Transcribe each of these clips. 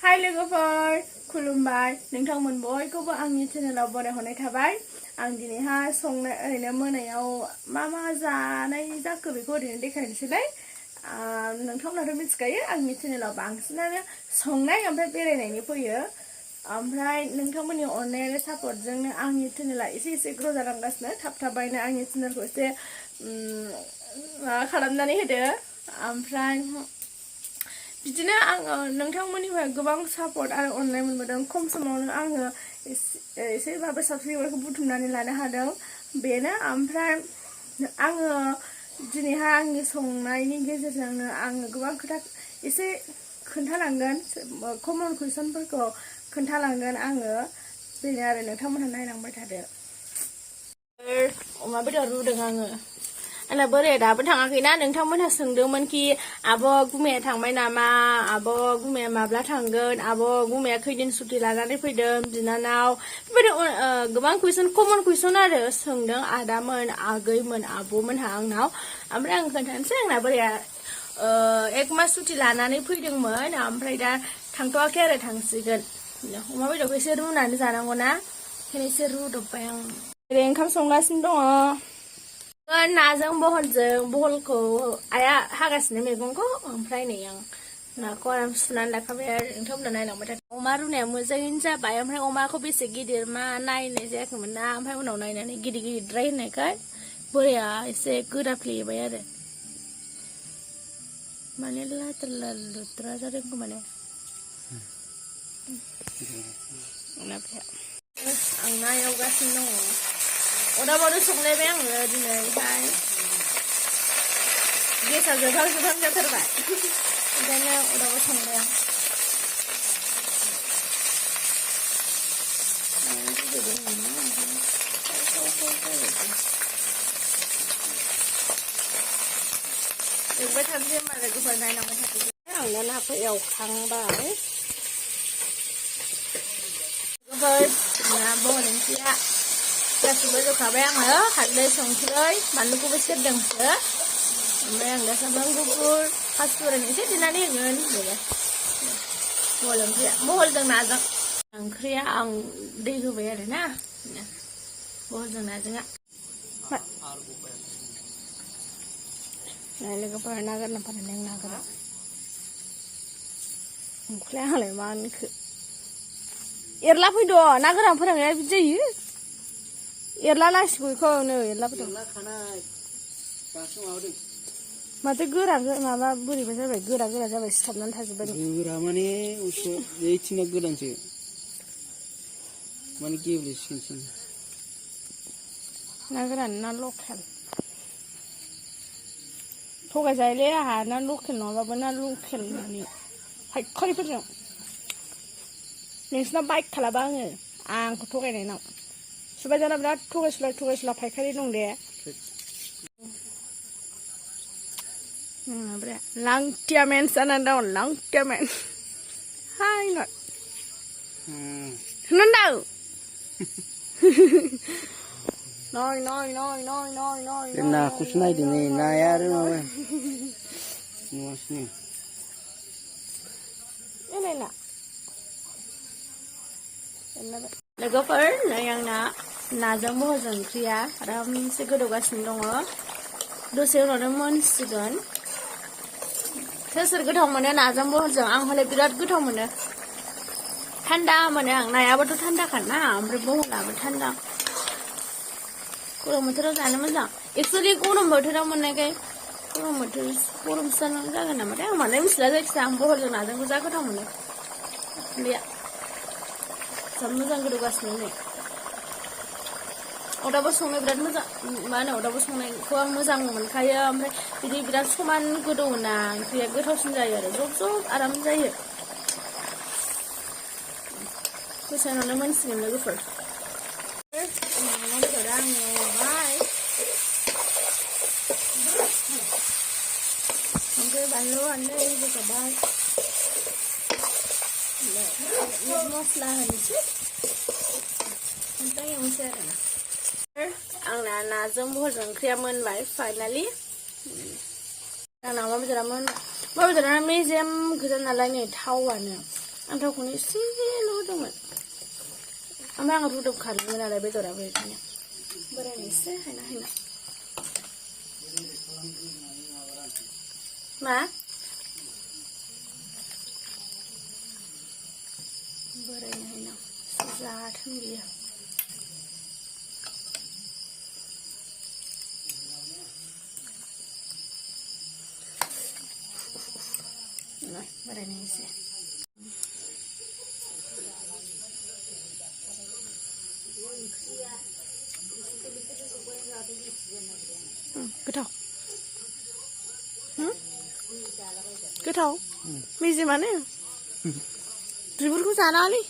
Hai लोगोफोर खुलुमबाय नोंथांमोन बयखौबो आंनि चेनेलाव बरायहरनाय थाबाय आं दिनैहाय संनाय ओरैनो मोनायाव मा जानाय जाखो बेखौ ओरैनो देखायनोसैलाय नोंथांमोनाथ' मिथिखायो आंनि चेनेलाव बांसिनानो संनाय ओमफ्राय बेरायनायनि फैयो ओमफ्राय नोंथांमोननि अननाय आरो सापर्टजोंनो आंनि चेनेला एसे ग्र' जालांगासिनो थाब-थाबैनो आंनि चेनेलखौ एसे खालामनानै होदो ओमफ्राय बिदिनो आङो नोंथांमोननिफ्राय गोबां सापर्ट आरो अननाय मोनबोदों खम समावनो आङो एसेबाबो साबस्क्राइबारखौ बुथुमनानै लानो हादों बेनो ओमफ्राय आङो दिनैहाय आंनि संनायनि गेजेरजोंनो आङो गोबां खोथा एसे खोन्थालांगोन कमन कुइसनफोरखौ खोन्थालांगोन आङो बेनो आरो नोंथांमोनहा नायलांबाय थादो अमा बेदर रुदों आङो आंना बोराया दाबो थाङाखैना नोंथांमोनहा सोंदोंमोन कि आब' गुमाया थांबाय नामा आब' गुमाया माब्ला थांगोन आब' गुमाया खैदिन सुटि लानानै फैदों बिनानाव बेबायदि गोबां कुइसन कमन कुइसन आरो सोंदों आदामोन आगैमोन आब'मोनहा आंनाव ओमफ्राय आं खोन्थानोसै आंना बोराया 1 मास सुटि लानानै फैदोंमोन ओमफ्राय दा थांथ'वाखै आरो थांसिगोन अमा बेदरखौ एसे रुनानै जानांगौ ना ओंखायनो एसे रुदबबाय आं ओरै ओंखाम संगासिनो दङ नाजों बहलखौ आइया हागासिनो मैगंखौ ओमफ्राय नै आं नाखौ आराम सुनानै लाखाबाय आरो नोंथांमोना नायलांबाय थादों अमा रुनाया मोजाङैनो जाबाय ओमफ्राय अमाखौ बेसे गिदिर मा नायनाय जायाखैमोन ना ओमफ्राय उनाव नायनानै गिदिरद्राय होननायखाय बोराया एसे गोराफ्लेबाय आरो माने लाद्रा जादों खोमाने आं ना एवगासिनो दङ अदाबावनो संलायबाय आङो दिनैहाय गेसा जोबहां जाथारबाय ओंखायनो अदाबाव संबाय आं एवबाय थानोसै होनबा लोगोफोर नायलांबाय थादो आं दा नाखौ एवखांबाय लोगोफोर ना बहल ओंख्रिया गासिबो जखाबाय आङो हालदै संख्रै बानलुखौबो सेरदोंसो ओमफ्राय आं दा सामब्राम गुफुर फासफुरन एसे देनानै होगोन बेनो बहल ओंख्रिया बहलजों नाजों ओंख्रिया आं दै होबाय आरो ना बहलजों नाजोंआ लोगोफोर ना गोरान फानदों ना गोरान ओंख्रिया आंलाय मा होनखो एरला फैद' ना गोरान फोराननाया बिदि जायो एरला नांसिगौ बेखौ नै एरला फैद' माथो गोरा माबा बोरैबा जाबाय गोरा जाबाय सिथाबनानै थाजोब्बाय गोरा माने एथिना गोदानसो माने गेब्लेसिगोनसो ना गोरान ना लकेल थगायजायोलै आंहा ना लकेल नङाबाबो ना लकेल होननानै फायखारिफोरजों नोंसिनाव बाइक खालामबा आंखौ थगायनायनाव सुबायजाना बिराद थगायसुला फायखारि दं दे लांटियामेन जानानै दं लांटियामेन हाय नट होनदां नय नाखौसो नायदों नै नाया आरो माबा नुवासै लोगोफोर नै आंना नाजों बहलजों ओंख्रिया आरामसे गोदौगासिनो दङ दसे उनावनो मोनसिगोन सोर गोथाव मोनो नाजों बहलजों आं हले बिराद गोथाव मोनो थान्दा मोनो आं नायाबोथ' थान्दाखाना ओमफ्राय बहलाबो थान्दा गरम बोथोराव जानो मोजां एक्सुवेलि गरम बोथोराव मोननायखाय गरमसो जागोन नामाथाय आं माने मिथिला जायखिजाया आं बहलजों नाजोंबो जा गोथाव मोनो गैया जा मोजां गोदौगासिनो नै अदाबाव संनो बिराद मोजां मा होनो अदाबाव संनायखौ आं मोजां मोनखायो ओमफ्राय बिदि बिराद समान गोदौना ओंख्रिया गोथावसिन जायो आरो जब आराम जायो दसे उनावनो मोनसिगोन लोगोफोर अमा बेदरा आं एवबाय संख्रि बानलु हालदै होजोबबाय मस्ला होनोसै ओमफ्राय एवनोसै आरोना आंना नाजों बहलजों ओंख्रिया मोनबाय फाइनालि आंना अमा बेदरा मेजेम गोजा नालाय नै थावानो आं थावखौनो एसेल' होदोंमोन ओमफ्राय आं रुदबखादोंमोन आरो बेदराबो बेखायनो बोरायनो एसे हायना मा बोरायनो हायना जाथों बियो बोरायनो एसे गोथाव गोथाव मेजेमानो बिगुरखौ जानाङालै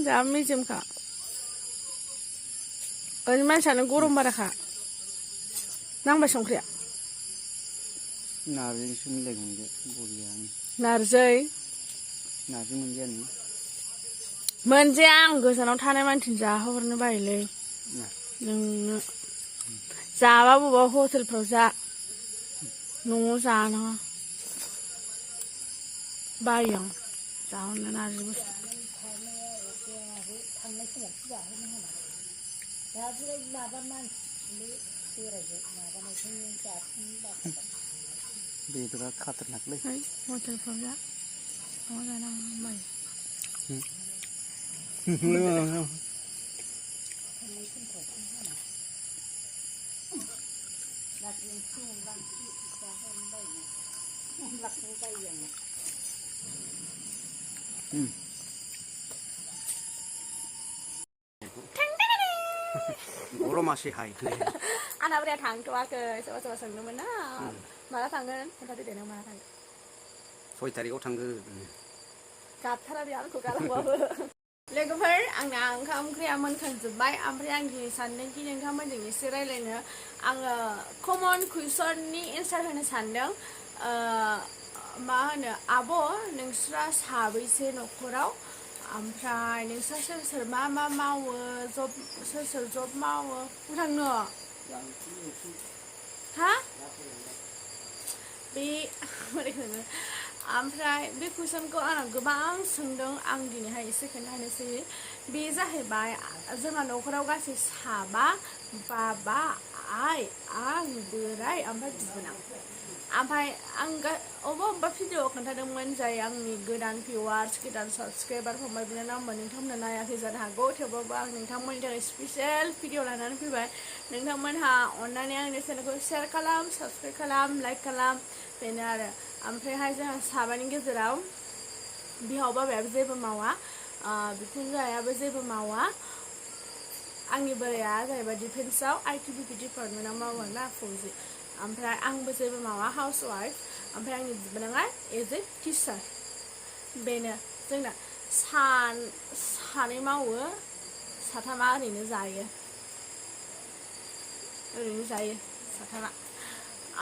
जा मेजेमखा ओरैनो मानसियानो गरम बाराखा नांबाय संख्रिया नारजिजोंसो मिलायगौमोन बे बरियानो नारजि मोनजायानो मोनजाया आं गोजानाव थानाय मानसिनि जाहोहरनो बायोलै नोंनो जाबा बबेबा हटेलफ्राव जा न'आव जानाङा बायो आं जाहरनो नारजि बुस्थु बेदरा खाथारनाकलै हटेलफ्राव जा न'आव जानाङा बायो गरमासै हाय आंना बोराया थांथ'वाखै सोरबा सोरबा सोंदोंमोन ना माला थांगोन खोन्थादो दे नों माला थांगोन 6 तारिखाव थांगोन गाबथारा दे आंखौ गालांबाबो लोगोफोर आंना ओंखाम ओंख्रिया मोनखांजोब्बाय ओमफ्राय आं दिनै सानदोंखि नोंथांमोनजों एसे रायलायनो आङो कमन कुइसननि एन्सार होनो सानदों मा होनो आब' नोंस्रा साबैसे न'खराव ओमफ्राय नोंस्रा सोर सोर मा मावो सोर सोर जब मावो थांनो हा बे ओमफ्राय बे कुइसनखौ आंनाव गोबां सोंदों आं दिनैहाय एसे खोन्थानोसै बे जाहैबाय जोंहा न'खराव गासै साबा बाबा आइ आं बोराय ओमफ्राय बिबोनां ओमफ्राय आं अबेबा भिडिअ खोन्थादोंमोन जाय आंनि गोदान भिवार्स गोदान साबसक्राइबार फंबाय बिनानावमोन नोंथांमोना नायाखै जानो हागौ थेवबाबो आं नोंथांमोननि थाखाय स्पेसियेल भिडिअ लानानै फैबाय नोंथांमोनहा अननानै आंनि चेनेलखौ शेयार खालाम साबसक्राइब खालाम लाइक खालाम बेनो आरो ओमफ्रायहाय जोंहा साबानि गेजेराव बिहाव बाबायाबो जेबो मावा बिखुनजोआबो जेबो मावा आंनि बोराया जाहैबाय डिफेन्सआव ITBP डिपार्टमेन्टआव मावो ना फौजि ओमफ्राय आंबो जेबो मावा हाउस वाइफ ओमफ्राय आंनि बिबोनाङा एज ए टिचार बेनो जोंना सानै मावो साथामा ओरैनो जायो साथामा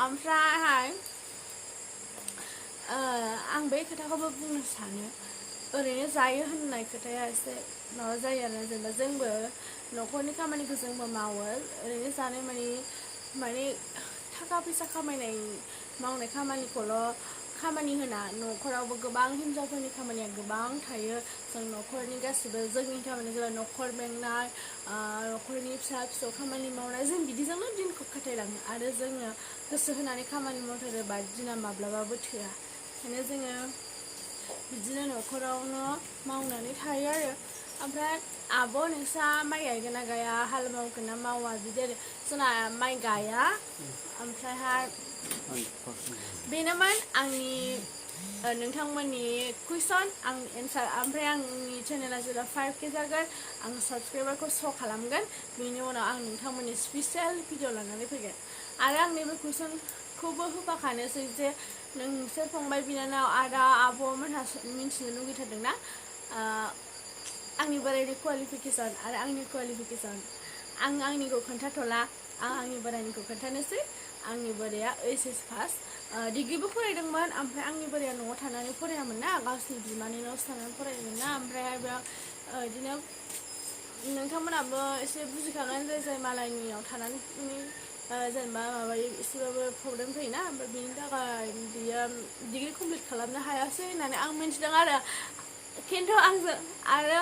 ओमफ्रायहाय आं बे खोथाखौबो बुंनो सानो ओरैनो जायो होननाय खोथाया एसे माबा जायो आरो जेनेबा जोंबो न'खरनि खामानिखौ जोंबो मावो ओरैनो जानाय माने थाखा फैसा मावनाय खामानिखौल' खामानि होना न'खरावबो गोबां हिनजावफोरनि खामानिया गोबां थायो जों न'खरनि गासिबो जोंनि खामानिया जाबाय न'खर बेंनाय न'खरनि फिसा फिसौ खामानि मावनाय जों बिदिजोंनो दिनखौ खाथायलाङो आरो जोङो गोसो होनानै खामानि मावथारोबा दिना माब्लाबाबो थोआ ओंखायनो जोङो बिदिनो न'खरावनो मावनानै थायो आरो ओमफ्राय आब' नोंस्रा माइ गायगोन ना गाया हाल मावगोन ना मावा बिदि आरो जोंना माइ गाया ओमफ्रायहाय बेनोमोन आंनि नोंथांमोननि कुइसन आं एन्सार ओमफ्राय आंनि चेनेला जेब्ला 5K जागोन आं साबसक्राइबारखौ श' खालामगोन बेनि उनाव आं नोंथांमोननि स्पेसियेल भिडिअ लानानै फैगोन आरो आं नैबे कुइसनखौबो होफाखानोसै जे नोंसोर फंबाय बिनानाव आदा आब'मोनहा मिन्थिनो लुगैथारदोंना आंनि बोरायनि क्वालिफिकेसन आरो आंनि क्वालिफिकेसन आं आंनिखौ खोन्थाथ'ला आं आंनि बोरायनिखौ खोन्थानोसै आंनि बोराया HS पास डिग्रिबो फरायदोंमोन ओमफ्राय आंनि बोराया न'आव थानानै फरायामोन ना गावसिनि बिमानि न'आवसो थानानै फरायोमोन ना ओमफ्रायहाय बेयाव बिदिनो नोंथांमोनाबो एसे बुजिखागोन जाय मालायनियाव थानानै जेनेबा माबायो एसेबाबो प्रब्लेम फैयोना ओमफ्राय बिनि थाखाय बियो डिग्रि कमप्लिट खालामनो हायासै होननानै आं मिन्थिदों आरो खिन्थु आंजों आरो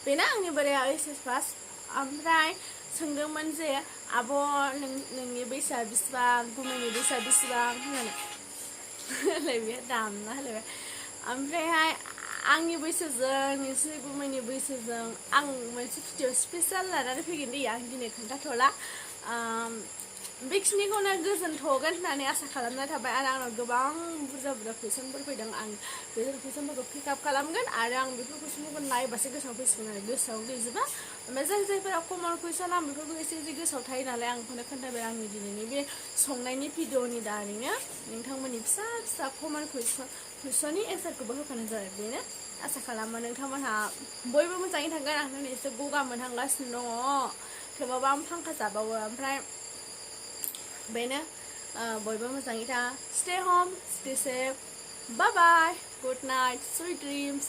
बेना आंनि बोराया ओइस पास ओमफ्राय सोंदोंमोन जे आब' नोंनि बैसोआ बेसेबां गुमैनि बैसोआ बेसेबां होननानै होलायबाय दामना होलायबाय ओमफ्रायहाय आंनि बैसोजों नोंसोरनि गुमैनि बैसोजों आं मोनसे भिडिअ स्पेसियेल लानानै फैगोन दे आं दिनै खोन्थाथ'ला बेखिनिखौनो गोजोनथ'गोन होननानै आसा खालामनाय थाबाय आरो आंनाव गोबां बुरजा कुइसनफोर फैदों आं बेफोर कुइसनफोरखौ पिकआप खालामगोन आरो आं बेफोर कुइसनफोरखौ नायबासो गोसोआव फैसिगोन आरो गोसोआव गैजोबा ओमफ्राय जायफोरा कमन कुइसन आं बेफोरखौ एसे गोसोआव थायो नालाय आं बेखौनो खोन्थाबाय आंनि दिनैनि बे संनायनि भिडिअनि दारैनो नोंथांमोननि फिसा फिसा कमन कुइसननि एन्सारखौबो होखानाय जाबाय बेनो आसा खालामो नोंथांमोनहा बयबो मोजाङै थांगोन आं दिनै एसे गगा मोनहांगासिनो दङ थेवबाबो आं फांखा जाबावो ओमफ्राय बेनो बयबो मोजाङै था स्टे हम स्टे सेफ बाय बाय गुड नाइट स्वीट ड्रिम्स